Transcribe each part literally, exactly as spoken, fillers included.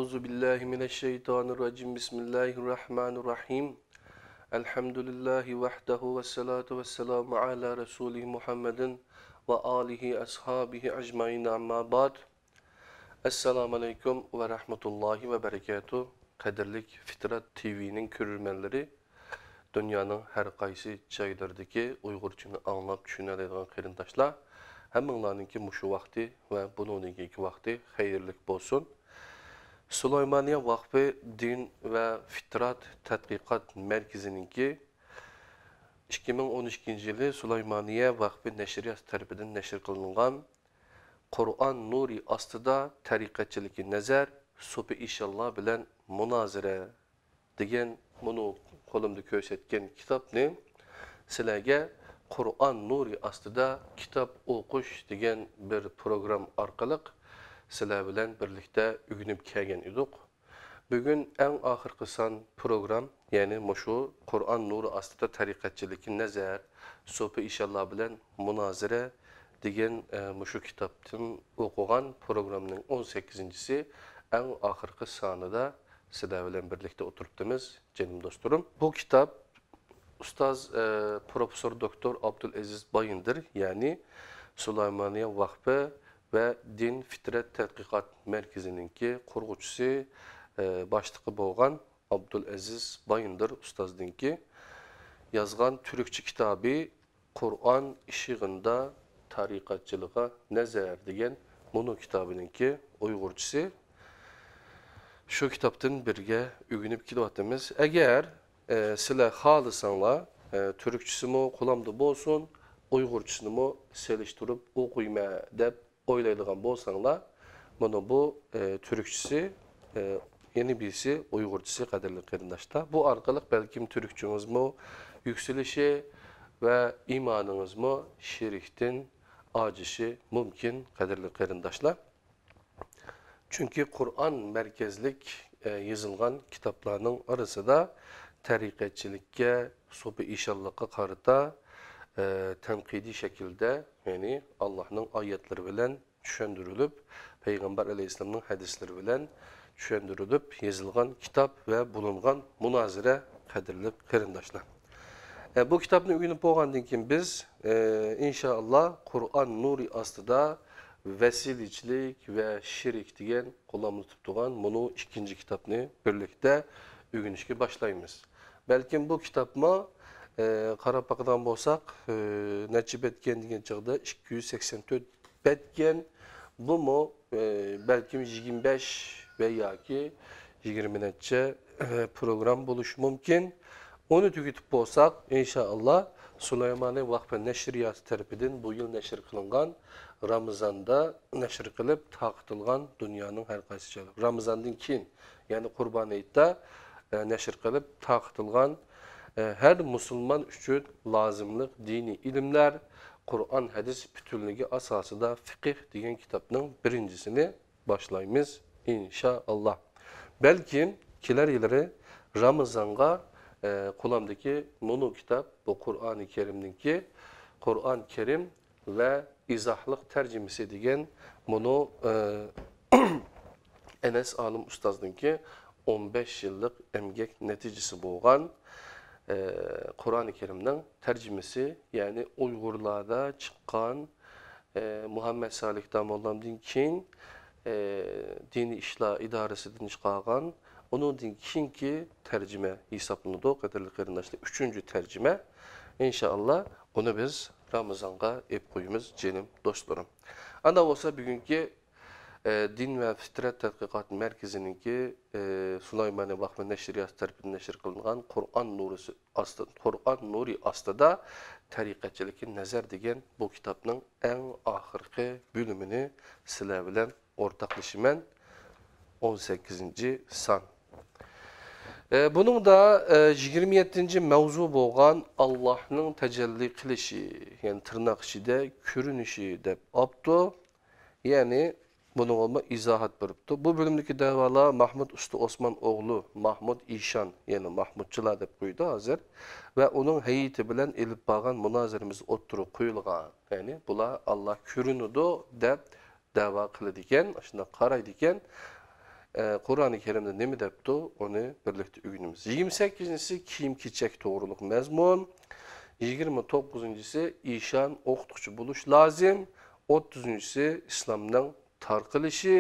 أعوذ بالله من الشيطان الرجيم. بسم الله الرحمن الرحيم. الحمد لله وحده والصلاة والسلام على رسوله محمد وآله أصحابه أجمعين، أما بعد. ئەسسالامۇ ئەلەيكۇم ۋە رەھمەتۇللاھى ۋە بەرىكاتۇھ. قەدىرلىك فىترەت تىۋىنىڭ كۆرۈرمەنلىرى، دۇنيانىڭ ھەر قايسى جايلىرىدىكى ئۇيغۇرچىنى ئاڭلاپ چۈشىنەلەيدىغان قېرىنداشلار، ھەممىڭلارنىڭكى مۇشۇ ۋاقتى ۋە بۇنىڭدىن كېيىنكى ۋاقتى خەيرلىك بولسۇن. سۇلايمانىيە ۋاقفى دىن ۋە فىترات تەتقىقات مەركىزىنىڭكى ئىككى مىڭ ئون ئىككىنچى يىلى سۇلايمانىيە ۋاقفى نەشرىياتى تەرىپىدىن نەشر قىلىنغان قۇرئان نۇرى ئاستىدا تەرىقەتچىلىككە نەزەر، سوپى ئىشانلار بىلەن مۇنازىرە دېگەن مۇنۇ قولۇمدا كۆرسەتكەن كىتابنى سىلەرگە قۇرئان نۇرى ئاستىدا كىتاب ئوقۇش دېگەن بىر پروگرام ئارقىلىق سىلەر بىلەن بىرلىكتە ئۆگىنىپ كەلگەن ئىدۇق. بۈگۈن ئەڭ ئاخىرقى سان پروگرام، يەنى مۇشۇ قۇرئان نۇرى ئاستىدا تەرىقەتچىلىككە نەزەر، سوپى ئىشانلار بىلەن مۇنازىرە دېگەن، ئە، مۇشۇ كىتابتىن ئوقۇغان پروگرامنىڭ ئون سەككىزىنچىسى، ئەڭ ئاخىرقى سانىدا سىلەر بىلەن بىرلىكتە ئولتۇرۇپتىمىز، جېنىم دوستلىرىم. بۇ كىتاب ئۇستاز، ئە، پروفېسسور دوكتور ئابدۇلئەزىز بايىندىر، يەنى سۇلايمانىيە ۋەقپى ۋە دىن فىترەت تەتقىقات مەركىزىنىڭكى قۇرغۇچىسى، ئە، باشلىقى بولغان ئابدۇلئەزىز بايىندىر ئۇستازنىڭكى يازغان تۈركچە كىتابى قۇرئان ئىشىغىندا تەرىقەتچىلىققا نەزەر دېگەن مۇنۇ كىتابىنىڭكى ئۇيغۇرچىسى. شۇ كىتابتىن بىرگە ئۆگىنىپ كېلىۋاتىمىز. ئەگەر، ئە، سىلەر خالىساڭلار، ئە، تۈركچىسىمۇ قولۇمدا بولسۇن، ئۇيغۇرچىسىنىمۇ سېلىشتۇرۇپ ئوقۇيمەن دەپ ئويلايدىغان بولساڭلار، مانا بۇ، ئە، تۈركچىسى، ئە، يەنە بىرسى ئۇيغۇرچىسى، قەدىرلىك قېرىنداشلار. بۇ ئارقىلىق بەلكىم تۈركچىڭىزمۇ يۈكسىلىشى ۋە ئىمانىڭىزمۇ شىركتىن ئاجىشى مۇمكىن، قەدىرلىك قېرىنداشلار. چۈنكى قۇرئان مەركەزلىك، ئە، يېزىلغان كىتابلارنىڭ ئارىسىدا تەرىقەتچىلىككە سوپى ئىشانلىققا قارىتا، ئە، تەنقىدىي شەكىلدە، يەنى ئاللاھنىڭ ئايەتلىرى بىلەن چۈشەندۈرۈلۈپ، پەيغەمبەر ئەلەيھىسسالامنىڭ ھەدىسلىرى بىلەن چۈشەندۈرۈلۈپ يېزىلغان كىتاب ۋە بولۇنغان مۇنازىرە، قەدىرلىك قېرىنداشلار. ئە، بۇ كىتابنى ئۆگىنىپ بولغاندىن كېيىن بىز، ئە، ئىنشائاللا، قۇرئان نۇرى ئاستىدا ۋەسىلىچىلىك ۋە شىرك دېگەن قولۇمدا تۇتۇپ تۇرغان مۇنۇ ئىككىنچى كىتابنى بىرلىكتە ئۆگىنىشكە باشلايمىز. بەلكىم بۇ كىتابمۇ، ئە، قاراپ باقىدىغان بولساق، ئە، نەچچە بەتكەن دېگەن چاغدا ئىككى يۈز سەكسەن تۆت بەتكەن. بۇمۇ، ئە، بەلكىم يىگىرمە بەش ۋە ياكى يىگىرمە نەچچە، ئە، پروگرام بولۇشى مۇمكىن. ئۇنى تۈگىتىپ بولساق، ئىنشائاللا، سۇلايمانى ۋەقپى نەشرىياتى تەرىپىدىن بۇ يىل نەشر قىلىنغان، رامىزاندا نەشر قىلىپ تارقىتىلغان دۇنيانىڭ ھەر قايسى جايلىرى، رامىزاندىن كېيىن، يەنى قۇربان ھېيتتا، ئە، نەشر قىلىپ تارقىتىلغان، ئە، ھەر مۇسۇلمان ئۈچۈن لازىملىق دىنىي ئىلىملەر، قۇرئان، ھەدىس پۈتۈنلۈكى ئاساسىدا فىقىھ دېگەن كىتابنىڭ بىرىنچىسىنى باشلايمىز، ئىنشائاللا. بەلكىم كېلەر يىللىرى رامىزانغا، ئە، قولۇمدىكى مۇنۇ كىتاب، بۇ قۇرئانى كەرىمنىڭكى، قۇرئان كەرىم ۋە ئىزاھلىق تەرجىمىسى دېگەن مۇنۇ، ئە، ئەنەس ئالىم ئۇستازنىڭكى ئون بەش يىللىق ئەمگەك نەتىجىسى بولغان، ئە، قۇرئانى كەرىمنىڭ تەرجىمىسى، يەنى ئۇيغۇرلاردا چىققان، ئە، مۇھەممەد سالىھ داموللامدىن كېيىن، ئە، دىنىي ئىشلار ئىدارىسىدىن چىقارغان، ئۇنىڭدىن كېيىنكى تەرجىمە ھېسابلىنىدۇ، قەدىرلىك قېرىنداشلار، ئۈچىنچى تەرجىمە. ئىنشائاللا، ئۇنى بىز رامىزانغا ئېلىپ قويىمىز، جېنىم دوستلىرىم. ئانداق بولسا، بۈگۈنكى، ئە، دىن ۋە فىترەت تەتقىقات مەركىزىنىڭكى، ئە، سۇلايمانى ۋەقپى نەشرىياتى تەرىپىدىن نەشر قىلىنغان قۇرئان نۇرى ئاستى، قۇرئان نۇرى ئاستىدا تەرىقەتچىلىككە نەزەر دېگەن بۇ كىتابنىڭ ئەڭ ئاخىرقى بۆلۈمىنى سىلەر بىلەن ئورتاقلىشىمەن. ئون سەككىزىنچى سان. ئە، بۇنىڭدا، ئە، يىگىرمە يەتتىنچى مەۋزۇ بولغان ئاللاھنىڭ تەجەللى قىلىشى، يەنى تىرناق ئىچىدە كۆرۈنۈشى دەپ ئاپتۇ. يەنى بۇنىڭغىمۇ ئىزاھات بېرىپتۇ. بۇ بۆلۈمدىكى دەۋالار مەھمۇد ئۇستا ئوسمان ئوغلى، مەھمۇد ئىشان، يەنى مەھمۇدچىلار دەپ قويىدۇ ھازىر، ۋە ئۇنىڭ ھەيئىتى بىلەن ئېلىپ بارغان مۇنازىرىمىز ئوتتۇرىغا قويۇلغان. يەنى بۇلار ئاللا كۆرۈنىدۇ دەپ دەۋا قىلىدىكەن، ئاشۇنداق قارايدىكەن. ئە، قۇرئانى كەرىمدە نېمە دەپتۇ، ئۇنى بىرلىكتە ئۆگىنىمىز. يىگىرمە سەككىزىنچىسى كىيىم-كېچەك توغرۇلۇق مەزمۇن. يىگىرمە توققۇزىنچىسى ئىشان ئوقۇتقۇچى بولۇش لازىم. ئوتتۇزىنچىسى ئىسلامنىڭ تارقىلىشى.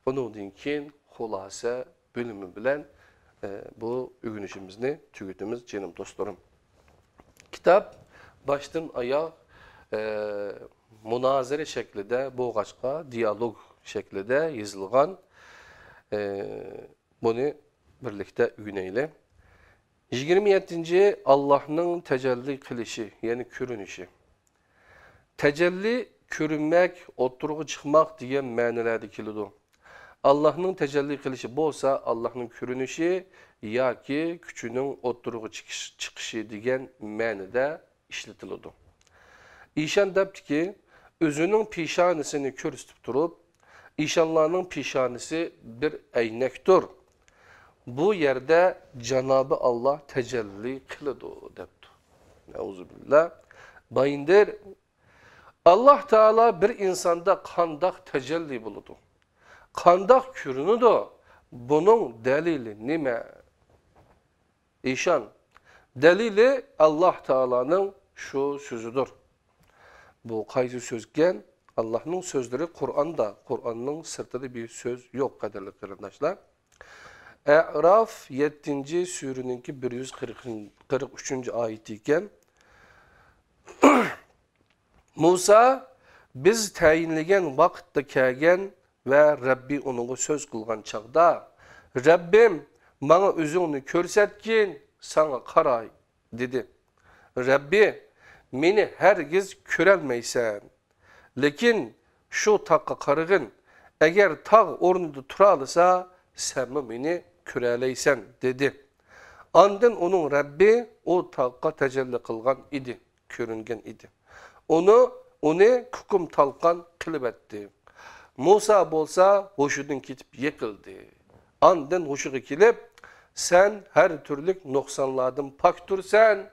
ئۇنىڭدىن كېيىن خۇلاسە بۆلۈمى بىلەن، ئە، بۇ ئۆگىنىشىمىزنى تۈگىتىمىز، جېنىم دوستلىرىم. كىتاب باشتىن ئاياغ، ئە، مۇنازىرە شەكلىدە بولغاچقا، دىيالوگ شەكلىدە يېزىلغان. ئە، بۇنى بىرلىكتە ئۆگىنەيلى. يىگىرمە يەتتىنچى، ئاللاھنىڭ تەجەللى قىلىشى، يەنى كۆرۈنۈشى. تەجەللى، كۆرۈنمەك، ئوتتۇرىغا چىقماق دېگەن مەنىلەردە كېلىدۇ. ئاللاھنىڭ تەجەللى قىلىشى بولسا ئاللاھنىڭ كۆرۈنۈشى ياكى كۈچىنىڭ ئوتتۇرىغا چىقىش-، چىقىشى دېگەن مەنىدە ئىشلىتىلىدۇ. ئىشان دەپتىكى، ئۆزىنىڭ پېشانىسىنى كۆرسىتىپ تۇرۇپ، ئىشانلارنىڭ پېشانىسى بىر ئەينەكتۇر. بۇ يەردە جانابى ئاللا تەجەللى قىلىدۇ، دەپتۇ. نەئۇزۇبىللا. بايىندىر، ئاللا تائالا بىر ئىنساندا قانداق تەجەللى بولىدۇ؟ قانداق كۆرۈنىدۇ؟ بۇنىڭ دەلىلى نېمە؟ ئىشان. دەلىلى ئاللا تائالانىڭ شۇ سۆزىدۇر. بۇ قايسى سۆزكەن؟ ئاللاھنىڭ سۆزلىرى قۇرئاندا، قۇرئاننىڭ سىرتىدا بىر سۆز يوق، قەدىرلىك قېرىنداشلار. ئەراف يەتتىنچى سۈرىنىڭكى بىر يۈز قىرىق، قىرىق ئۈچىنچى ئايىتى ئىكەن. مۇسا بىز تەيىنلىگەن ۋاقىتتا كەلگەن ۋە رەببى ئۇنىڭغا سۆز قىلغان چاغدا، رەببىم، ماڭا ئۆزۈڭنى كۆرسەتكىن، ساڭا قاراي، دېدى. رەببى، مېنى ھەرگىز كۆرەلمەيسەن. لېكىن شۇ تاغقا قارىغىن، ئەگەر تاغ ئورنىدا تۇرالىسا، سەنمۇ مېنى كۆرەلەيسەن، دېدى. ئاندىن ئۇنىڭ رەببى ئۇ تاغقا تەجەللى قىلغان ئىدى، كۆرۈنگەن ئىدى. ئۇنى، ئۇنى كۇكۇم تالقان قىلىۋەتتى. مۇسا بولسا ھوشىدىن كېتىپ يىقىلدى. ئاندىن ھوشىغا كېلىپ، سەن ھەر تۈرلۈك نۇقسانلاردىن پاكتۇرسەن،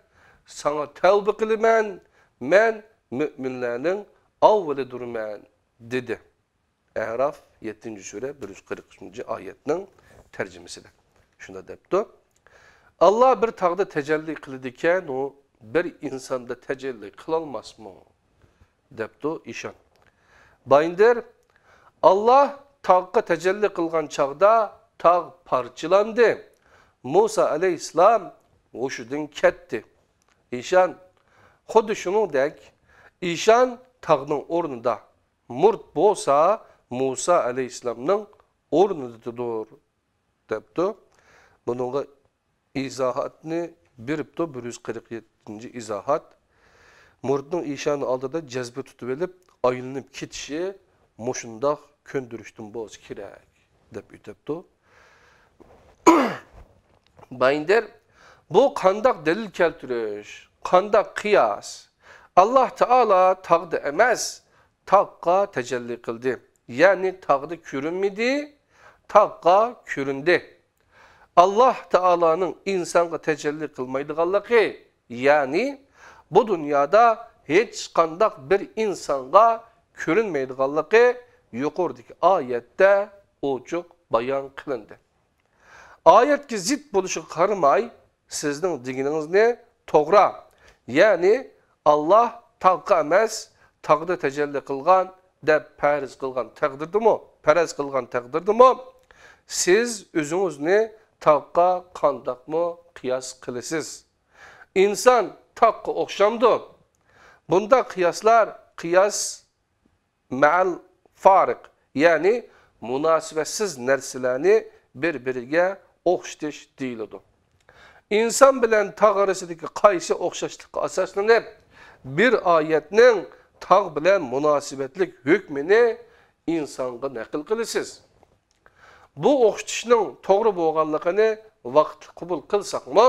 ساڭا تەۋبە قىلىمەن، مەن مۆمىنلەرنىڭ ئاۋۋىلىدۇرمەن، دېدى. ئەراف يەتتىنچى سۈرە بىر يۈز قىرىق ئۈچىنچى ئايەتنىڭ تەرجىمىسىدە شۇنداق دەپتۇ. ئاللا بىر تاغدا تەجەللى قىلىدىكەن، ئۇ بىر ئىنساندا تەجەللى قىلالماسمۇ؟ دەپتۇ ئىشان. بايىندىر، ئاللا تاغقا تەجەللى قىلغان چاغدا تاغ پارچىلاندى. مۇسا ئەلەيھىسسالام ھوشىدىن كەتتى. ئىشان، خۇددى شۇنىڭدەك، ئىشان تاغنىڭ ئورنىدا، مۇرت بولسا مۇسا ئەلەيھىسسالامنىڭ ئورنىدىدۇر، دەپتۇ. بۇنىڭغا ئىزاھاتنى بېرىپتۇ، بىر يۈز قىرىق يەتتىنچى ئىزاھات. مۇرتنىڭ ئىشانى ئالدىدا جەزبە تۇتۇۋېلىپ، ئايلىنىپ كېتىشى مۇشۇنداق كۆندۈرۈشتىن بولسا كېرەك، دەپ ئۆتەپتۇ. بايىندىر، بۇ قانداق دەلىل كەلتۈرۈش، قانداق قىياس؟ ئاللا تائالا تاغدا ئەمەس، تاغقا تەجەللى قىلدى. يەنى تاغدا كۆرۈنمىدى، تاغقا كۆرۈندى. ئاللا تائالانىڭ ئىنسانغا تەجەللى قىلمايدىغانلىقى، يەنى بۇ دۇنيادا ھېچقانداق بىر ئىنسانغا كۆرۈنمەيدىغانلىقى يۇقىرىدىكى ئايەتتە ئوچۇق بايان قىلىندى. ئايەتكە زىت بولۇشىغا قارىماي، سىزنىڭ دېگىنىڭىزنى توغرا، يەنى ئاللا تاغقا ئەمەس، تاغدا تەجەللى قىلغان دەپ پەرەز قىلغان تەقدىردىمۇ، پەرەز قىلغان تەقدىردىمۇ، سىز ئۆزىڭىزنى تاغقا قانداقمۇ قىياس قىلىسىز؟ ئىنسان تاغقا ئوخشامدۇ؟ بۇنداق قىياسلار قىياس مەئەل فارىق، يەنى مۇناسىۋەتسىز نەرسىلەرنى بىر-بىرىگە ئوخشىتىش دېيىلىدۇ. ئىنسان بىلەن تاغ ئارىسىدىكى قايسى ئوخشاشلىققا ئاساسلىنىپ، بىر ئايەتنىڭ تاغ بىلەن مۇناسىۋەتلىك ھۆكمىنى ئىنسانغا نەقىل قىلىسىز؟ بۇ ئوخشىتىشنىڭ توغرا بولغانلىقىنى ۋاقىتلىق قوبۇل قىلساقمۇ،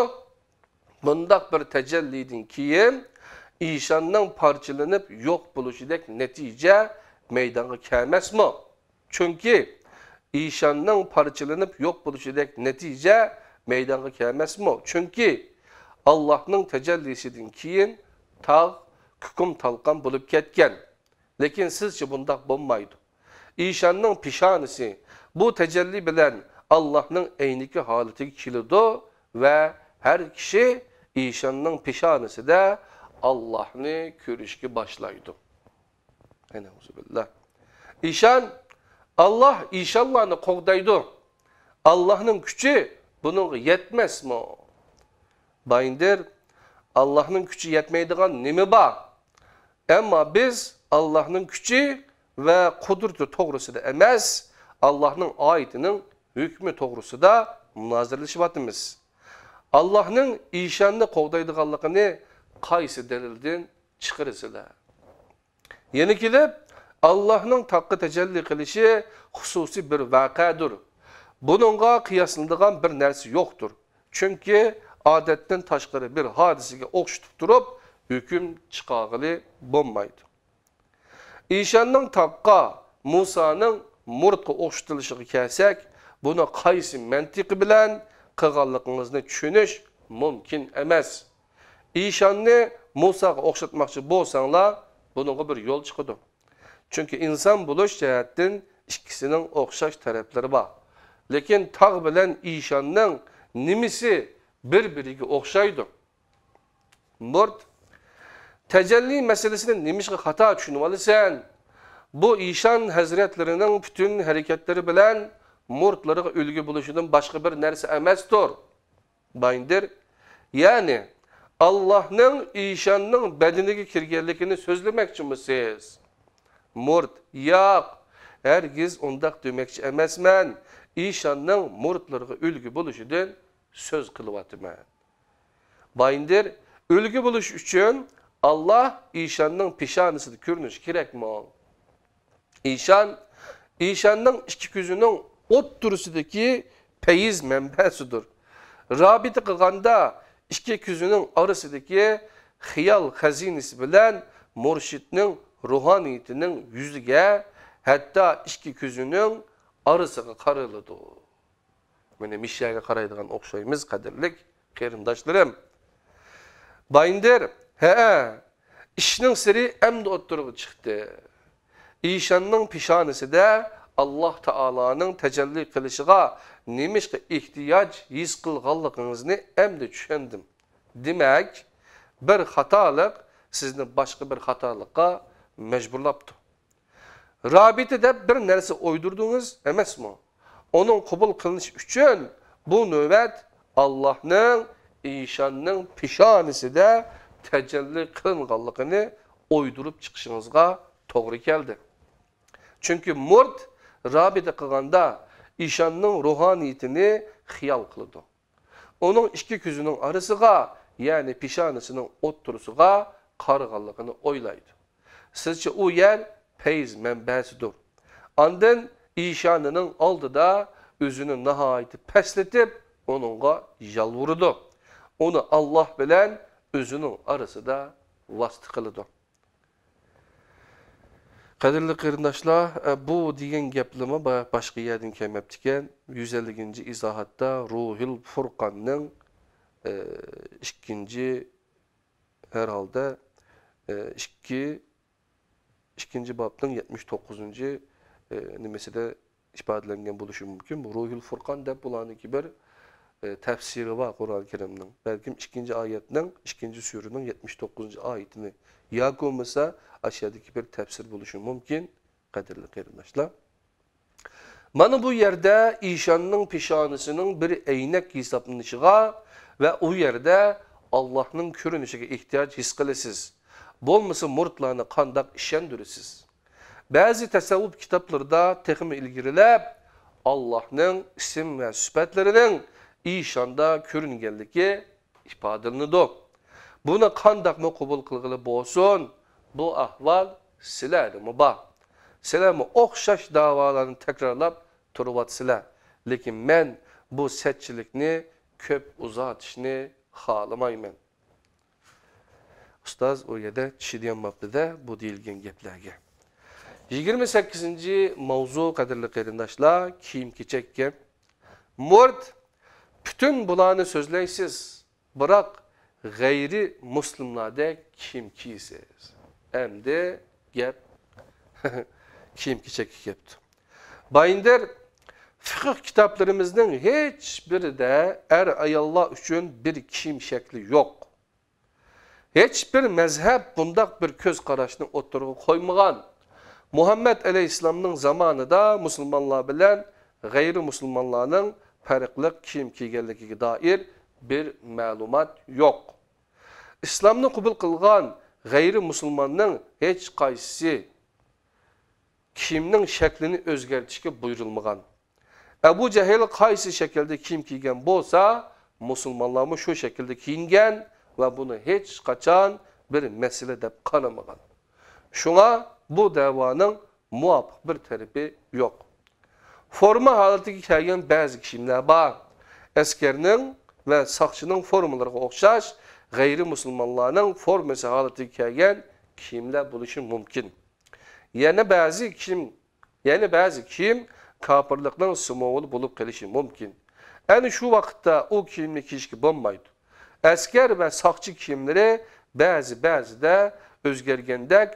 بۇنداق بىر تەجەللىدىن كېيىن ئىشاننىڭ پارچىلىنىپ يوق بولۇشىدەك نەتىجە مەيدانغا كەلمەسمۇ؟ چۈنكى ئىشاننىڭ پارچىلىنىپ يوق بولۇشىدەك نەتىجە مەيدانغا كەلمەسمۇ؟ چۈنكى ئاللاھنىڭ تەجەللىسىدىن كېيىن تاغ كۇكۇم تالقان بولۇپ كەتكەن. لېكىن سىزچە بۇنداق بولمايدۇ. ئىشاننىڭ پېشانىسى بۇ تەجەللى بىلەن ئاللاھنىڭ ئەينىكى ھالىتىگە كېلىدۇ ۋە ھەر كىشى ئىشاننىڭ پېشانىسىدە ئاللاھنى كۆرۈشكە باشلايدۇ. ئەنەئۇزۇبىللا. ئىشان، ئاللاھ ئىشانلارنى قوغدايدۇ. ئاللاھنىڭ كۈچى بۇنىڭغا يەتمەسمۇ؟ بايىندىر، ئاللاھنىڭ كۈچى يەتمەيدىغان نېمە بار؟ ئەمما بىز ئاللاھنىڭ كۈچى ۋە قۇدرىتى توغرىسىدا ئەمەس، ئاللاھنىڭ ئايىتىنىڭ ھۆكمى توغرىسىدا مۇنازىرىلىشىۋاتىمىز. ئاللاھنىڭ ئىشاننى قوغدايدىغانلىقىنى قايسى دەلىلدىن چىقىرىسىلەر؟ يەنە كېلىپ، ئاللاھنىڭ تاغقا تەجەللى قىلىشى خۇسۇسىي بىر ۋەقەدۇر. بۇنىڭغا قىياسلىنىدىغان بىر نەرسە يوقتۇر. چۈنكى ئادەتتىن تاشقىرى بىر ھادىسىگە ئوخشىتىپ تۇرۇپ ھۆكۈم چىقارغىلى بولمايدۇ. ئىشاننىڭ تاغقا، مۇسانىڭ مۇرتقا ئوخشىتىلىشىغا كەلسەك، بۇنى قايسى مەنتىقى بىلەن قىلغانلىقىڭىزنى چۈشىنىش مۇمكىن ئەمەس. ئىشاننى مۇساغا ئوخشاتماقچى بولساڭلار، بۇنىڭغا بىر يول چىقىدۇ. چۈنكى ئىنسان بولۇش جەھەتتىن ئىككىسىنىڭ ئوخشاش تەرەپلىرى بار. لېكىن تاغ بىلەن ئىشاننىڭ نېمىسى بىر-بىرىگە ئوخشايدۇ؟ مۇرت، تەجەللى مەسىلىسىنى نېمىشقا خاتا چۈشىنىۋالىسەن؟ بۇ ئىشان ھەزرەتلىرىنىڭ پۈتۈن ھەرىكەتلىرى بىلەن مۇرتلىرىغا ئۈلگە بولۇشىدىن باشقا بىر نەرسە ئەمەستۇر. بايىندىر، يەنى ئاللاھنىڭ ئىشاننىڭ بەدىنىگە كىرگەنلىكىنى سۆزلىمەكچىمۇسىز؟ مۇرت، ياق، ھەرگىز ئۇنداق دېمەكچى ئەمەسمەن. ئىشاننىڭ مۇرتلىرىغا ئۈلگە بولۇشىدىن سۆز قىلىۋاتىمەن. بايىندىر، ئۈلگە بولۇش ئۈچۈن ئاللاھ ئىشاننىڭ پېشانىسىدا كۆرۈنۈشى كېرەكمۇ؟ ئىشان، ئىشاننىڭ ئىككى كۆزىنىڭ ئوتتۇرىسىدىكى پەيز مەنبەسىدۇر. رابىتە قىلغاندا ئىككى كۆزىنىڭ ئارىسىدىكى خىيال خەزىنىسى بىلەن مۇرشىدنىڭ روھانىيىتىنىڭ يۈزىگە، ھەتتا ئىككى كۆزىنىڭ ئارىسىغا قارىلىدۇ. مانا مىشەگە قارايدىغان ئوخشايمىز، قەدىرلىك قېرىنداشلىرىم. بايىندىر، ھەئە، ئىشنىڭ سىرى ئەمدى ئوتتۇرىغا چىقتى. ئىشاننىڭ پېشانىسىدە ئاللاھ تائالانىڭ تەجەللى قىلىشىغا نېمىشقا ئېھتىياج ھېس قىلغانلىقىڭىزنى ئەمدى چۈشەندىم. دېمەك، بىر خاتالىق سىزنى باشقا بىر خاتالىققا مەجبۇرلاپتۇ. رابىتە دەپ بىر نەرسە ئويدۇردىڭىز ئەمەسمۇ؟ ئۇنىڭ قوبۇل قىلىنىشى ئۈچۈن بۇ نۆۋەت ئاللاھنىڭ ئىشاننىڭ پېشانىسىدە تەجەللى قىلىنغانلىقىنى ئويدۇرۇپ چىقىشىڭىزغا توغرا كەلدى. چۈنكى مۇرت رابىتە قىلغاندا ئىشاننىڭ روھانىيىتىنى خىيال قىلىدۇ. ئۇنىڭ ئىككى كۆزىنىڭ ئارىسىغا، يەنى پېشانىسىنىڭ ئوتتۇرىسىغا قارىغانلىقىنى ئويلايدۇ. سىزچە ئۇ يەر پەيز مەنبەسىدۇر. ئاندىن ئىشانىنىڭ ئالدىدا ئۆزىنى ناھايىتى پەسلىتىپ، ئۇنىڭغا يالۋۇرىدۇ. ئۇنى ئاللاھ بىلەن ئۆزىنىڭ ئارىسىدا ۋاسىتە قىلىدۇ. قەدىرلىك قېرىنداشلار، ئە، بۇ دېگەن گەپلىرىمۇ با-، باشقا يەردىن كەلمەپتىكەن. يۈز ئەللىكىنچى ئىزاھاتتا روھىل فۇرقاننىڭ، ئە، ئىككىنچى، ھەر ھالدا، ئە، ئىككى، ئىككىنچى بابنىڭ يەتمىش توققۇزىنچى، ئە، نېمىسىدە ئىپادىلەنگەن بولۇشى مۇمكىن. بۇ روھىل فۇرقان دەپ بۇلارنىڭكى بىر، ئە، تەپسىرى بار قۇرئان كەرىمنىڭ. بەلكىم ئىككىنچى ئايەتنىڭ، ئىككىنچى سۈرىنىڭ يەتمىش توققۇزىنچى ئايىتىنى ياكى بولمىسا ئاشۇ يەردىكى بىر تەپسىر بولۇشى مۇمكىن، قەدىرلىك قېرىنداشلار. مانا بۇ يەردە ئىشاننىڭ پېشانىسىنىڭ بىر ئەينەك ھېسابلىنىشىغا ۋە ئۇ يەردە ئاللاھنىڭ كۆرۈنۈشىگە ئېھتىياج ھېس قىلىسىز. بولمىسا مۇرتلارنى قانداق ئىشەندۈرىسىز؟ بەزى تەسەۋۋۇپ كىتابلىرىدا تېخىمۇ ئىلگىرىلەپ، ئاللاھنىڭ ئىسىم ۋە سۈپەتلىرىنىڭ ئىشاندا كۆرۈنگەنلىكى ئىپادىلىنىدۇ. بۇنى قانداقمۇ قوبۇل قىلغىلى بولسۇن؟ بۇ ئەھۋال سىلەردىمۇ بار. سىلەرمۇ ئوخشاش داۋالارنى تەكرارلاپ تۇرۇۋاتىسىلەر. لېكىن مەن بۇ سەتچىلىكنى كۆپ ئۇزارتىشنى خالىمايمەن. ئۇستاز ئۇ يەردە چىشى دېيەلمەپتۇ-دە، بۇ دېيىلگەن گەپلەرگە. يىگىرمە سەككىزىنچى ماۋزۇ، قەدىرلىك قېرىنداشلار، كىيىم-كېچەككەن. مۇرت، پۈتۈن بۇلارنى سۆزلەيسىز، بىراق غەيرىي مۇسلىملاردەك كىيىم كىيىسىز. ئەمدى گەپ كىيىم-كېچەككە كەپتۇ. بايىندىر، فىقىھ كىتابلىرىمىزنىڭ ھېچبىرىدە ئەر-ئاياللار ئۈچۈن بىر كىيىم شەكلى يوق. ھېچبىر مەزھەپ بۇنداق بىر كۆز قاراشنى ئوتتۇرىغا قويمىغان. مۇھەممەد ئەلەيھىسسالامنىڭ زامانىدا مۇسۇلمانلار بىلەن غەيرىي مۇسۇلمانلارنىڭ پەرقلىق كىيىم كىيگەنلىكىگە دائىر بىر مەلۇمات يوق. ئىسلامنى قوبۇل قىلغان غەيرىي مۇسۇلماننىڭ ھېچقايسىسى كىيىمنىڭ شەكلىنى ئۆزگەرتىشكە بۇيرۇلمىغان. ئەبۇ جەھىل قايسى شەكىلدە كىيىم كىيگەن بولسا، مۇسۇلمانلارمۇ شۇ شەكىلدە كىيىنگەن ۋە بۇنى ھېچقاچان بىر مەسىلە دەپ قارىمىغان. شۇڭا بۇ دەۋانىڭ مۇۋاپىق بىر تەرىپى يوق. فورما ھالىتىگە كەلگەن بەزى كىيىملەر بار. ئەسكەرنىڭ ۋە ساقچىنىڭ فورمىلىرىغا ئوخشاش، غەيرىي مۇسۇلمانلارنىڭ فورمىسى ھالىتىگە كەلگەن كىيىملەر بولۇشى مۇمكىن. يەنە بەزى كىيىم، يەنە بەزى كىيىم كاپىرلىقنىڭ سىمۋولى بولۇپ قېلىشى مۇمكىن. ئەنە شۇ ۋاقىتتا ئۇ كىيىمنى كىيىشكە بولمايدۇ. ئەسكەر ۋە ساقچى كىيىملىرى بەزى-بەزىدە ئۆزگەرگەندەك،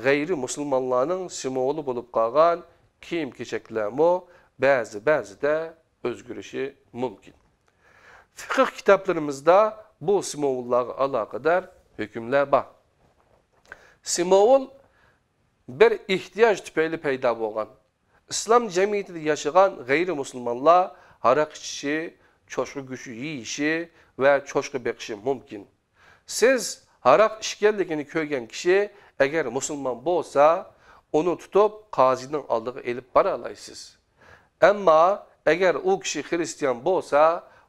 غەيرىي مۇسۇلمانلارنىڭ سىمۋولى بولۇپ قالغان كىيىم-كېچەكلەرمۇ بەزى-بەزىدە ئۆزگىرىشى مۇمكىن. فىقىھ كىتابلىرىمىزدا بۇ سىمۋوللارغا ئالاقىدار ھۆكۈملەر بار. سىمۋول بىر ئېھتىياج تۈپەيلى پەيدا بولغان. ئىسلام جەمئىيىتىدە ياشىغان غەيرىي مۇسۇلمانلار ھاراق ئىچىشى، چوشقا گۆشى يېيىشى ۋە چوشقا بېقىشى مۇمكىن. سىز ھاراق ئىچكەنلىكىنى كۆرگەن كىشى ئەگەر مۇسۇلمان بولسا، ئۇنى تۇتۇپ قازىنىڭ ئالدىغا ئېلىپ بارالايسىز. ئەمما ئەگەر ئۇ كىشى خىرىستىيان بولسا،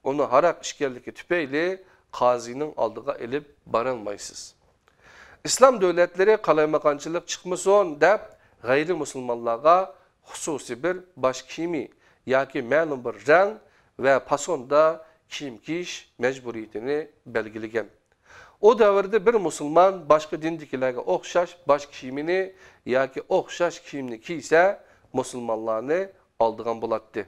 ئۇنى ھاراق ئىچكەنلىكى تۈپەيلى قازىنىڭ ئالدىغا ئېلىپ بارالمايسىز. ئىسلام دۆلەتلىرى قالايمىقانچىلىق چىقمىسۇن دەپ، غەيرىي مۇسۇلمانلارغا خۇسۇسىي بىر باش كىيىمى ياكى مەلۇم بىر رەڭ ۋە پاسوندا كىيىم كىيىش مەجبۇرىيىتىنى بەلگىلىگەن. ئۇ دەۋردە بىر مۇسۇلمان باشقا دىندىكىلەرگە ئوخشاش باش كىيىمىنى ياكى ئوخشاش كىيىمنى كىيسە، مۇسۇلمانلارنى ئالدىغان بولاتتى.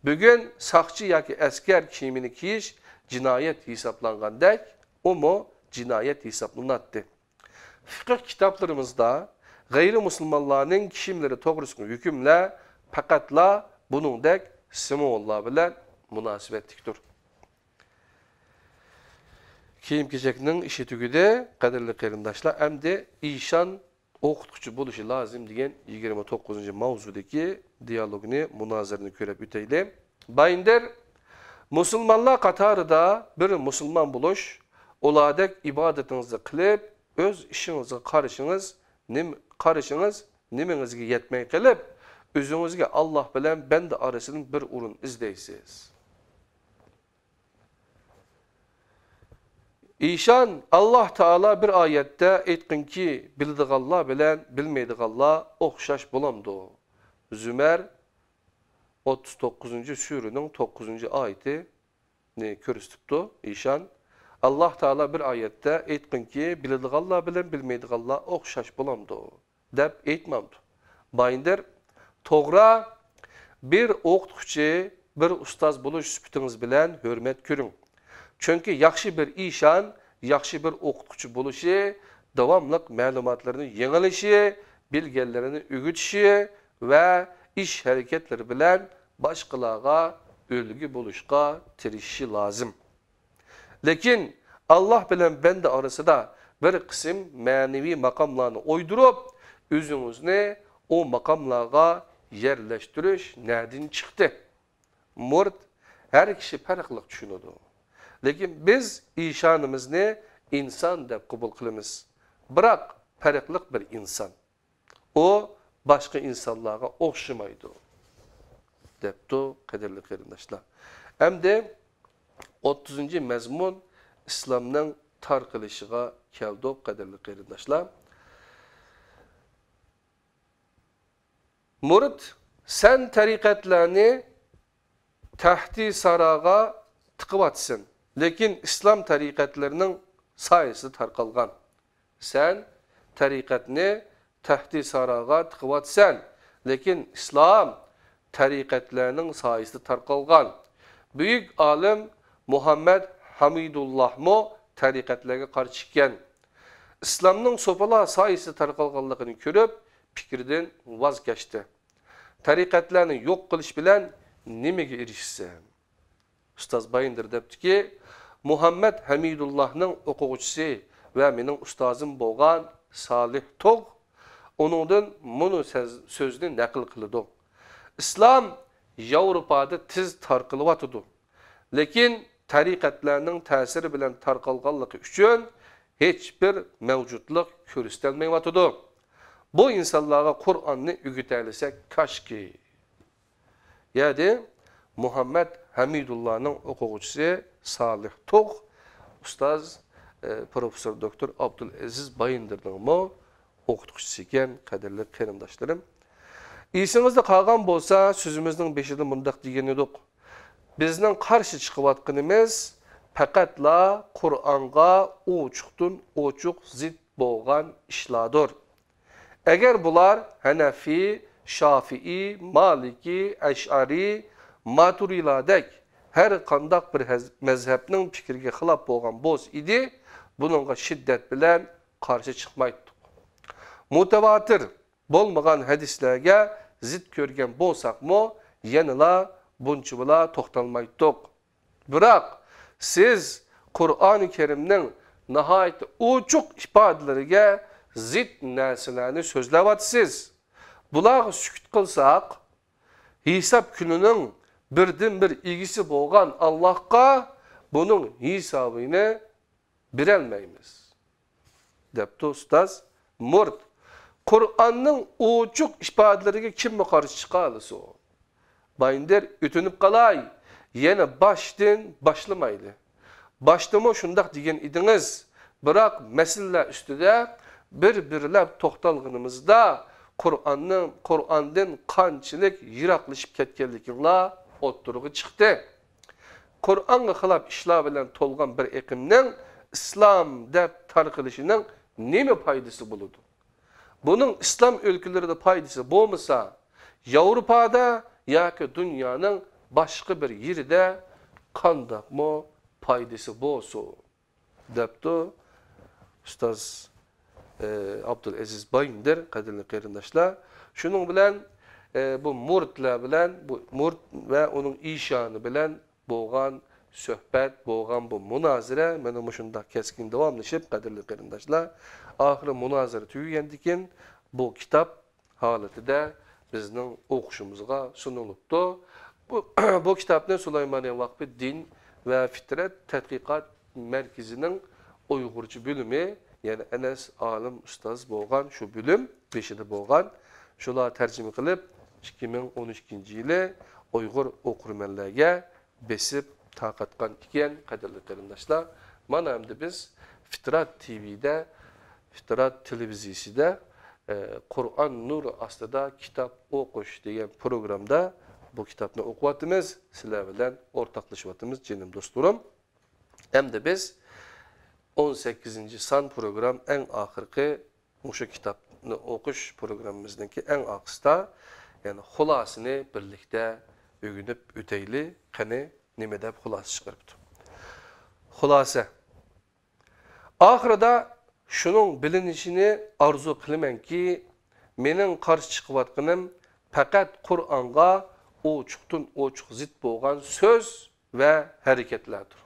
بۈگۈن ساقچى ياكى ئەسكەر كىيىمىنى كىيىش جىنايەت ھېسابلانغاندەك، ئۇمۇ جىنايەت ھېسابلىناتتى. فىقىھ كىتابلىرىمىزدا غەيرىي مۇسۇلمانلارنىڭ كىيىملىرى توغرىسىدىكى ھۆكۈملەر پەقەتلا بۇنىڭدەك سىمۋوللار بىلەن مۇناسىۋەتلىكتۇر. كىيىم-كېچەكنىڭ ئىشى تۈگىدى، قەدىرلىك قېرىنداشلار. ئەمدى ئىشان ئوقۇتقۇچى بولۇشى لازىم دېگەن يىگىرمە توققۇزىنچى ماۋزۇدىكى دىيالوگنى، مۇنازىرىنى كۆرۈپ ئۆتەيلى. بايىندىر، مۇسۇلمانلار قاتارىدا بىر مۇسۇلمان بولۇش، ئۇلاردەك ئىبادىتىڭىزنى قىلىپ، ئۆز ئىشىڭىزغا قارىشىڭىز، نېمە، قارىشىڭىز نېمىڭىزگە يەتمەي قېلىپ، ئۆزىڭىزگە ئاللاھ بىلەن بەندە ئارىسىدىن بىر ئورۇن ئىزدەيسىز. ئىشان، ئاللاھ تائالا بىر ئايەتتە، ئېيتقىنكى، بىلىدىغانلار بىلەن بىلمەيدىغانلار ئوخشاش بولامدۇ؟ زۇمەر، ئوتتۇز توققۇزىنچى سۈرىنىڭ توققۇزىنچى ئايىتىنى كۆرسىتىپتۇ. ئىشان، ئاللاھ تائالا بىر ئايەتتە، ئېيتقىنكى، بىلىدىغانلار بىلەن بىلمەيدىغانلار ئوخشاش بولامدۇ؟ دەپ ئېيتمامدۇ؟ بايىندىر، توغرا، بىر ئوقۇتقۇچى، بىر ئۇستاز بولۇش سۈپىتىڭىز بىلەن ھۆرمەت كۆرۈڭ. چۈنكى ياخشى بىر ئىشان، ياخشى بىر ئوقۇتقۇچى بولۇشى، داۋاملىق مەلۇماتلىرىنى يېڭىلىشى، بىلگەنلىرىنى ئۆگىتىشى ۋە ئىش ھەرىكەتلىرى بىلەن باشقىلارغا ئۈلگە بولۇشقا تىرىشىشى لازىم. لېكىن ئاللاھ بىلەن بەندە ئارىسىدا بىر قىسىم مەنىۋى ماقاملارنى ئويدۇرۇپ، ئۆزىڭىزنى ئۇ ماقاملارغا يەرلەشتۈرۈش نەدىن چىقتى؟ مۇرىت، ھەر كىشى پەرقلىق چۈشىنىدۇ. لېكىن بىز ئىشانىمىزنى ئىنسان دەپ قوبۇل قىلىمىز. بىراق پەرقلىق بىر ئىنسان. ئۇ باشقا ئىنسانلارغا ئوخشىمايدۇ، دەپتۇ، قەدىرلىك قېرىنداشلار. ئەمدى ئوتتۇزىنچى مەزمۇن، ئىسلامنىڭ تارقىلىشىغا كەلدۇق، قەدىرلىك قېرىنداشلار. مۇرىت، سەن تەرىقەتلەرنى تەختى ساراغا تىقىۋاتىسەن، لېكىن ئىسلام تەرىقەتلىرىنىڭ سايىسىدا تارقالغان. سەن تەرىقەتنى تەختى ساراغا تىقىۋاتىسەن، لېكىن ئىسلام تەرىقەتلەرنىڭ سايىسىدا تارقالغان. بۈيۈك ئالىم مۇھەممەد ھامىدۇللاھمۇ تەرىقەتلەرگە قارشى ئىكەن. ئىسلامنىڭ سوپىلار سايىسىدا تارقالغانلىقىنى كۆرۈپ، پىكرىدىن ۋاز كەچتى. تەرىقەتلەرنى يوق قىلىش بىلەن نېمىگە ئېرىشسەم؟ ئۇستاز بايىندىر دەپتىكى، مۇھەممەد ھەمىدۇللاھنىڭ ئوقۇغۇچىسى ۋە مېنىڭ ئۇستازىم بولغان سالىھ تۇغ ئۇنىڭدىن مۇنۇ سەز-، سۆزنى نەقىل قىلىدۇ: ئىسلام ياۋروپادا تېز تارقىلىۋاتىدۇ، لېكىن تەرىقەتلەرنىڭ تەسىرى بىلەن تارقالغانلىقى ئۈچۈن ھېچبىر مەۋجۇتلۇق كۆرسىتەلمەيۋاتىدۇ. بۇ ئىنسانلارغا قۇرئاننى ئۆگىتەلىسەك كاشكى. يەنى مۇھەممەد ھەمىدۇللانىڭ ئوقۇغۇچىسى سالىھ تۇغ، ئۇستاز، ئە، پروفېسسور دوكتور ئابدۇلئەزىز بايىندىرنىڭمۇ ئوقۇتقۇچىسى ئىكەن، قەدىرلىك قېرىنداشلىرىم. ئېسىڭىزدە قالغان بولسا، سۆزىمىزنىڭ بېشىدا مۇنداق دېگەن ئىدۇق: بىزنىڭ قارشى چىقىۋاتقىنىمىز پەقەتلا قۇرئانغا ئوچۇقتىن ئوچۇق زىت بولغان ئىشلاردۇر. ئەگەر بۇلار ھەنەفىي، شافىئىي، مالىكىي، ئەشئەرىي، ماتۇرىلاردەك ھەر قانداق بىر ھەز-، مەزھەپنىڭ پىكرىگە خىلاپ بولغان بولسا ئىدى، بۇنىڭغا شىددەت بىلەن قارشى چىقمايتتۇق. مۇتەۋاتىر بولمىغان ھەدىسلەرگە زىت كۆرگەن بولساقمۇ، يەنىلا بۇنچىۋالا توختالمايتتۇق. بىراق سىز قۇرئانى كەرىمنىڭ ناھايىتى ئوچۇق ئىپادىلىرىگە زىت نەرسىلەرنى سۆزلەۋاتىسىز. بۇلارغا سۈكۈت قىلساق، ھېساب كۈنىنىڭ بىردىنبىر ئىگىسى بولغان ئاللاھقا بۇنىڭ ھېسابىنى بېرەلمەيمىز، دەپتۇ ئۇستاز مۇرت. قۇرئاننىڭ ئوچۇق ئىپادىلىرىگە كىممۇ قارشى چىقالىسۇن؟ بايىندىر، ئۆتۈنۈپ قالاي، يەنە باشتىن باشلىمايلى. باشتىمۇ شۇنداق دېگەن ئىدىڭىز، بىراق مەسىلىلەر ئۈستىدە بىر-بىرلەپ توختالغىنىمىزدا، قۇرئاننىڭ، قۇرئاندىن قانچىلىك يىراقلىشىپ كەتكەنلىكىڭلار ئوتتۇرىغا چىقتى. قۇرئانغا خىلاپ ئىشلار بىلەن تولغان بىر ئېقىمنىڭ ئىسلام دەپ تارقىلىشىنىڭ نېمە پايدىسى بولىدۇ؟ بۇنىڭ ئىسلام ئۆلكىلىرىدە پايدىسى بولمىسا، ياۋروپادا ياكى دۇنيانىڭ باشقا بىر يېرىدە قانداقمۇ پايدىسى بولسۇن؟ دەپتۇ ئۇستاز، ئى، ئابدۇلئەزىز بايىندىر، قەدىرلىك قېرىنداشلار. شۇنىڭ بىلەن، ئى، بۇ مۇرىتلار بىلەن، بۇ مۇرىت ۋە ئۇنىڭ ئىشانى بىلەن بولغان سۆھبەت، بولغان بۇ مۇنازىرە مانا مۇشۇنداق كەسكىن داۋاملىشىپ، قەدىرلىك قېرىنداشلار، ئاخىرى مۇنازىرە تۈگىگەندىن كېيىن، بۇ كىتاب ھالىتىدە بىزنىڭ ئوقۇشىمىزغا سۇنۇلۇپتۇ. بۇ، بۇ كىتابنى سۇلايمانىيە ۋاقپى دىن ۋە فىترەت تەتقىقات مەركىزىنىڭ ئۇيغۇرچە بۆلۈمى، يەنى ئەنەس ئالىم ئۇستاز بولغان شۇ بۆلۈم بېشىدا بولغان، شۇلار تەرجىمە قىلىپ، ئىككى مىڭ ئون ئىككىنچى يىلى ئۇيغۇر ئوقۇرمەنلەرگە بېسىپ تارقاتقان ئىكەن، قەدىرلىك قېرىنداشلار. مانا ئەمدى بىز فىترات تىۋىدە، فىترات تېلېۋىزىيىسىدە، ئە، قۇرئان نۇرى ئاستىدا كىتاب ئوقۇش دېگەن پروگرامدا بۇ كىتابنى ئوقۇۋاتىمىز، سىلەر بىلەن ئورتاقلىشىۋاتىمىز، جېنىم دوستلىرىم. ئەمدى بىز ئون سەككىزىنچى سان پروگرام، ئەڭ ئاخىرقى مۇشۇ كىتابنى ئوقۇش پروگراممىمىزنىڭكى ئەڭ ئاخىرسىدا، يەنى خۇلاسىنى بىرلىكتە ئۆگىنىپ ئۆتەيلى. قېنى، نېمە دەپ خۇلاسە چىقىرىپتۇ؟ خۇلاسە. ئاخىرىدا شۇنىڭ بىلىنىشىنى ئارزۇ قىلىمەنكى، مېنىڭ قارشى چىقىۋاتقىنىم پەقەت قۇرئانغا ئوچۇقتىن ئوچۇق زىت بولغان سۆز ۋە ھەرىكەتلەردۇر.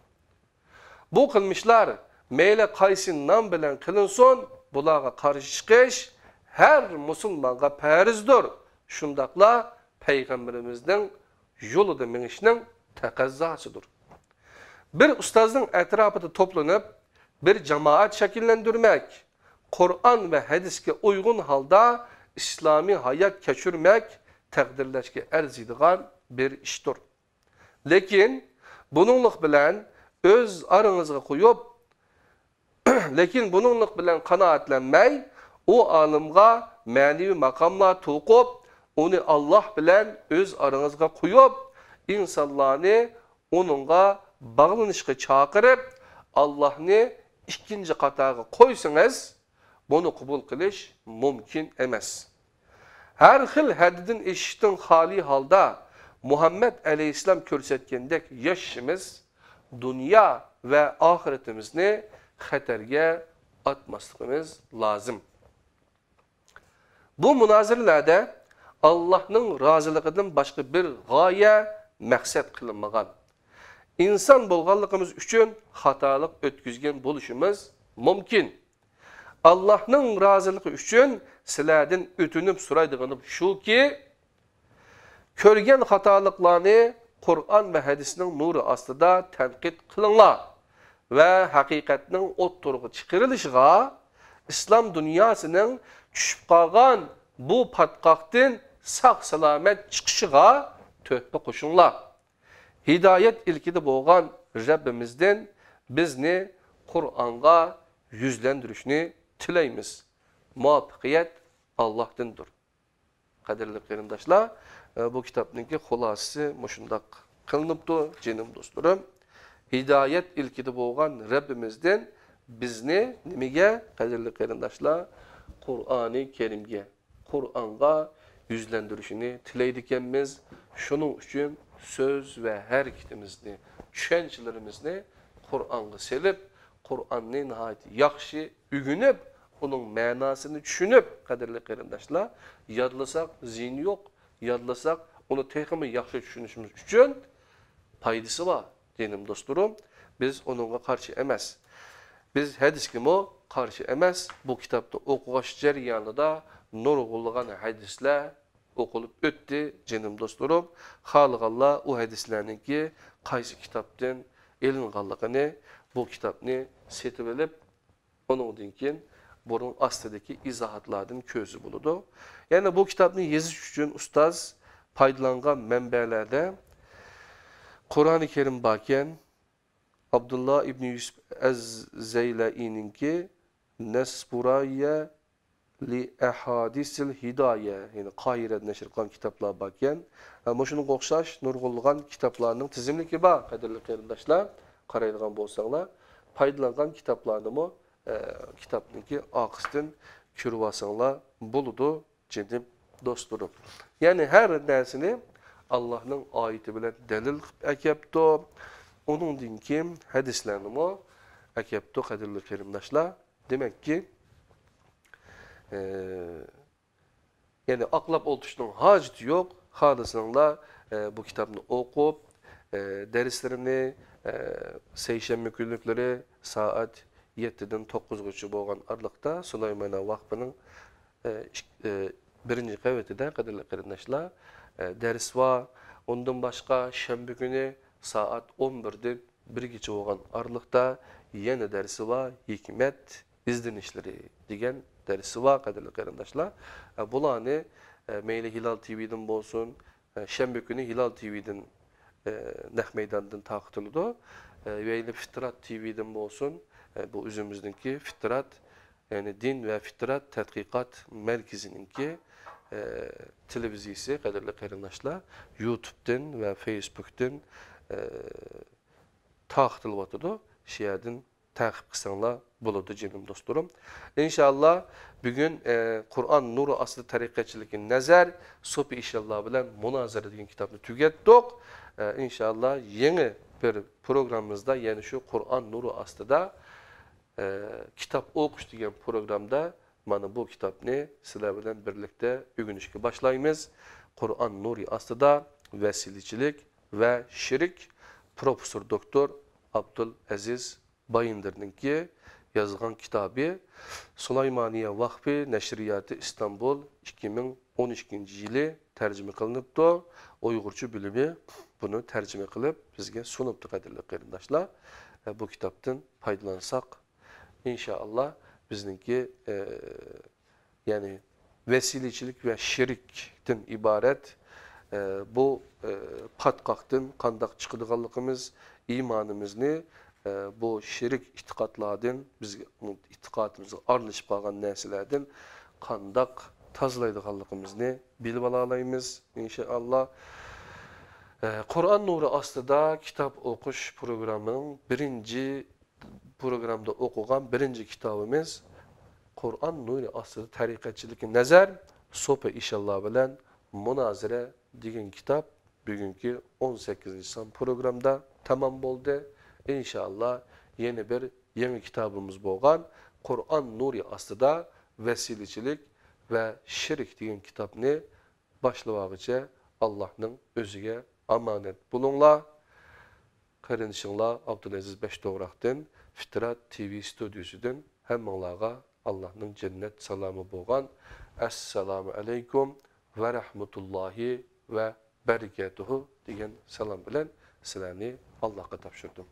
بۇ قىلمىشلار مەيلى قايسى نام بىلەن قىلىنسۇن، بۇلارغا قارشى چىقىش ھەر مۇسۇلمانغا پەرزدۇر، شۇنداقلا پەيغەمبىرىمىزنىڭ يولىدا مېڭىشنىڭ تەقەززاسىدۇر. بىر ئۇستازنىڭ ئەتراپىدا توپلىنىپ، بىر جامائەت شەكىللەندۈرمەك، قۇرئان ۋە ھەدىسكە ئۇيغۇن ھالدا ئىسلامىي ھايات كەچۈرمەك تەقدىرلەشكە ئەرزىيدىغان بىر ئىشتۇر. لېكىن بۇنىڭلىق بىلەن ئۆز ئارىڭىزغا قويۇپ، لېكىن بۇنىڭلىق بىلەن قانائەتلەنمەي، ئۇ ئالىمغا مەنىۋى ماقاملار توقۇپ، ئۇنى ئاللاھ بىلەن ئۆز ئارىڭىزغا قويۇپ، ئىنسانلارنى ئۇنىڭغا باغلىنىشقا چاقىرىپ، ئاللاھنى ئىككىنچى قاتارغا قويسىڭىز، بۇنى قوبۇل قىلىش مۇمكىن ئەمەس. ھەر خىل ھەددىدىن ئېشىشتىن خالىي ھالدا مۇھەممەد ئەلەيھىسسالام كۆرسەتكەندەك ياشىشىمىز، دۇنيا ۋە ئاخىرىتىمىزنى خەتەرگە ئاتماسلىقىمىز لازىم. بۇ مۇنازىرىلەردە ئاللاھنىڭ رازىلىقىدىن باشقا بىر غايە، مەقسەت قىلىنمىغان. ئىنسان بولغانلىقىمىز ئۈچۈن خاتالىق ئۆتكۈزگەن بولۇشىمىز مۇمكىن. ئاللاھنىڭ رازىلىقى ئۈچۈن سىلەردىن ئۆتۈنۈپ سورايدىغىنىم شۇكى، كۆرگەن خاتالىقلارنى قۇرئان ۋە ھەدىسنىڭ نۇرى ئاستىدا تەنقىد قىلىڭلار ۋە ھەقىقەتنىڭ ئوتتۇرىغا چىقىرىلىشىغا، ئىسلام دۇنياسىنىڭ چۈشۈپ قالغان بۇ پاتقاقتىن ساق-سالامەت چىقىشىغا تۆھپە قوشۇڭلار. ھىدايەت ئىلكىدە بولغان رەببىمىزدىن بىزنى قۇرئانغا يۈزلەندۈرۈشنى تىلەيمىز. مۇۋەپپەقىيەت ئاللاھتىندۇر. قەدىرلىك قېرىنداشلار، بۇ كىتابنىڭكى خۇلاسىسى مۇشۇنداق قىلىنىپتۇ، جېنىم دوستلىرىم. ھىدايەت ئىلكىدە بولغان رەببىمىزدىن بىزنى نېمىگە، قەدىرلىك قېرىنداشلار؟ قۇرئانى كەرىمگە، قۇرئانغا يۈزلەندۈرۈشىنى تىلەيدىكەنمىز. شۇنىڭ ئۈچۈن سۆز ۋە ھەرىكىتىمىزنى، چۈشەنچىلىرىمىزنى قۇرئانغا سېلىپ، قۇرئاننى ناھايىتى ياخشى ئۆگىنىپ، ئۇنىڭ مەناسىنى چۈشىنىپ، قەدىرلىك قېرىنداشلار، يادلىساق زىيىنى يوق. يادلىساق، ئۇنى تېخىمۇ ياخشى چۈشىنىشىمىز ئۈچۈن پايدىسى بار، جېنىم دوستلىرىم. بىز ئۇنىڭغا قارشى ئەمەس. بىز ھەدىسكىمۇ قارشى ئەمەس. بۇ كىتابنى ئوقۇغاچ جەريانىدا نۇرغۇنلىغان ھەدىسلەر ئوقۇلۇپ ئۆتتى، جېنىم دوستلىرىم. خالىغانلار ئۇ ھەدىسلەرنىڭكى قايسى كىتابتىن ئېلىنغانلىقىنى، بۇ كىتابنى سېتىۋېلىپ، ئۇنىڭدىن كېيىن بۇنىڭ ئاستىدىكى ئىزاھاتلاردىن كۆرسە بولىدۇ. يەنە بۇ كىتابنى يېزىش ئۈچۈن ئۇستاز پايدىلانغان مەنبەلەردە قۇرئانى كەرىم باركەن، ئابدۇللا ئىبنى يۈسۈپ ئەز-زەيلەئىنىڭكى نەسبۇرايە لى ئەھادىسىل ھىدايە، يەنى قاھىرەدە نەشر قىلغان كىتابلار باركەن. ھە، مۇشۇنىڭغا ئوخشاش نۇرغۇنلىغان كىتابلارنىڭ تىزىملىكى بار، قەدىرلىك قېرىنداشلار. قارايدىغان بولساڭلار، پايدىلانغان كىتابلارنىمۇ، ئە، كىتابنىڭكى ئارقىسىدىن كۆرۈۋالساڭلار بولىدۇ، جېنىم دوستلىرىم. يەنى ھەر نەرسىنى ئاللاھنىڭ ئايىتى بىلەن دەلىل قىلىپ ئەكەپتۇ. ئۇنىڭدىن كېيىن ھەدىسلەرنىمۇ ئەكەپتۇ، قەدىرلىك قېرىنداشلار. دېمەككى، ئە، يەنى ئاقلاپ ئولتۇرۇشنىڭ ھاجىتى يوق. خالىساڭلار، ئە، بۇ كىتابنى ئوقۇپ، ئە، دەرسلىرىنى، ئە، سەيشەنبە كۈنلۈكلىرى سائەت يەتتىدىن توققۇزغىچە بولغان ئارىلىقتا سۇلايمانىيە ۋاقپىنىڭ، ئە، ئىك-، ئە، بىرىنچى قەۋىتىدە، قەدىرلىك قېرىنداشلار، ئە، دەرس بار. ئۇندىن باشقا شەنبە كۈنى سائەت ئون بىردىن بىرگىچە بولغان ئارىلىقتا يەنە دەرسى بار، ھېكمەت ئىزدىنىشلىرى دېگەن دەرسى بار، قەدىرلىك قېرىنداشلار. ئە، بۇلارنى، ئە، مەيلى ھىلال تىۋىدىن بولسۇن، ئە، شەنبە كۈنى ھىلال تىۋىدىن، ئە، نەق مەيداندىن تارقىتىلىدۇ. ئە، مەيلى فىترات تىۋىدىن بولسۇن، ئە، بۇ ئۆزىمىزنىڭكى فىترات، يەنى دىن ۋە فىترات تەتقىقات مەركىزىنىڭكى، ئە، تېلېۋىزىيىسى، قەدىرلىك قېرىنداشلار، يۇتۇبتىن ۋە فېيسبۇكتىن، ئە، تارقىتىلىۋاتىدۇ. شۇ يەردىن تەقىب قىلساڭلار بولىدۇ، جېنىم دوستلىرىم. ئىنشاللا، بۈگۈن، ئە، قۇرئان نۇرى ئاستىدا تەرىقەتچىلىككە نەزەر، سوپى ئىشانلار بىلەن مۇنازىرە دېگەن كىتابنى تۈگەتتۇق. ئە، ئىنشاللا، يېڭى بىر پروگراممىمىزدا يەنە شۇ قۇرئان نۇرى ئاستىدا، ئە، كىتاب ئوقۇش دېگەن پروگرامدا مانا بۇ كىتابنى سىلەر بىلەن بىرلىكتە ئۆگىنىشكە باشلايمىز. قۇرئان نۇرى ئاستىدا ۋەسىلىچىلىك ۋە شېرىك، پروفېسسور دوكتور ئابدۇلئەزىز بايىندىرنىڭكى يازغان كىتابى، سۇلايمانىيە ۋاقفى نەشرىياتى ئىستانبۇل، ئىككى مىڭ ئون ئىككىنچى يىلى تەرجىمە قىلىنىپتۇ. ئۇيغۇرچە بۆلۈمى بۇنى تەرجىمە قىلىپ بىزگە سۇنۇپتۇ، قەدىرلىك قېرىنداشلار. ئە، بۇ كىتابتىن پايدىلانساق، ئىنشائاللا، بىزنىڭكى، ئە، يەنى ۋەسىلىچىلىك ۋە شېرىكتىن ئىبارەت، ئە، بۇ، ئە، پاتقاقتىن قانداق چىقىدىغانلىقىمىز، ئىمانىمىزنى، ئە، بۇ شېرىك ئېتىقادلاردىن، بىز ئېتىقادىمىزغا ئارىلىشىپ قالغان نەرسىلەردىن قانداق تازىلايدىغانلىقىمىزنى بىلىۋالالايمىز، ئىنشائاللا. ئە، قۇرئان نۇرى ئاستىدا كىتاب ئوقۇش پروگراممىنىڭ بىرىنچى پروگراممىدا ئوقۇغان بىرىنچى كىتابىمىز قۇرئان نۇرى ئاستىدا تەرىقەتچىلىككە نەزەر، سوپى ئىشانلار بىلەن مۇنازىرە دېگەن كىتاب بۈگۈنكى ئون سەككىزىنچى سان پروگراممىدا تامام بولدى. ئىنشائاللا، يەنە بىر يېڭى كىتابىمىز بولغان قۇرئان نۇرى ئاستىدا ۋەسىلىچىلىك ۋە شېرىك دېگەن كىتابنى باشلىۋالغۇچە ئاللاھنىڭ ئۆزىگە ئامانەت بولۇڭلار. قېرىندىشىڭلار ئابدۇلئەزىز بەشتوغراقتىن، فىترا تىۋى ستۇدىيىسىدىن ھەممىڭلارغا ئاللاھنىڭ جەننەت سالامى بولغان ئەسسالامۇ ئەلەيكۇم ۋە رەھمەتۇللاھى ۋە بەرىكەتۇھۇ دېگەن سالام بىلەن سىلەرنى ئاللاھقا تاپشۇردۇم.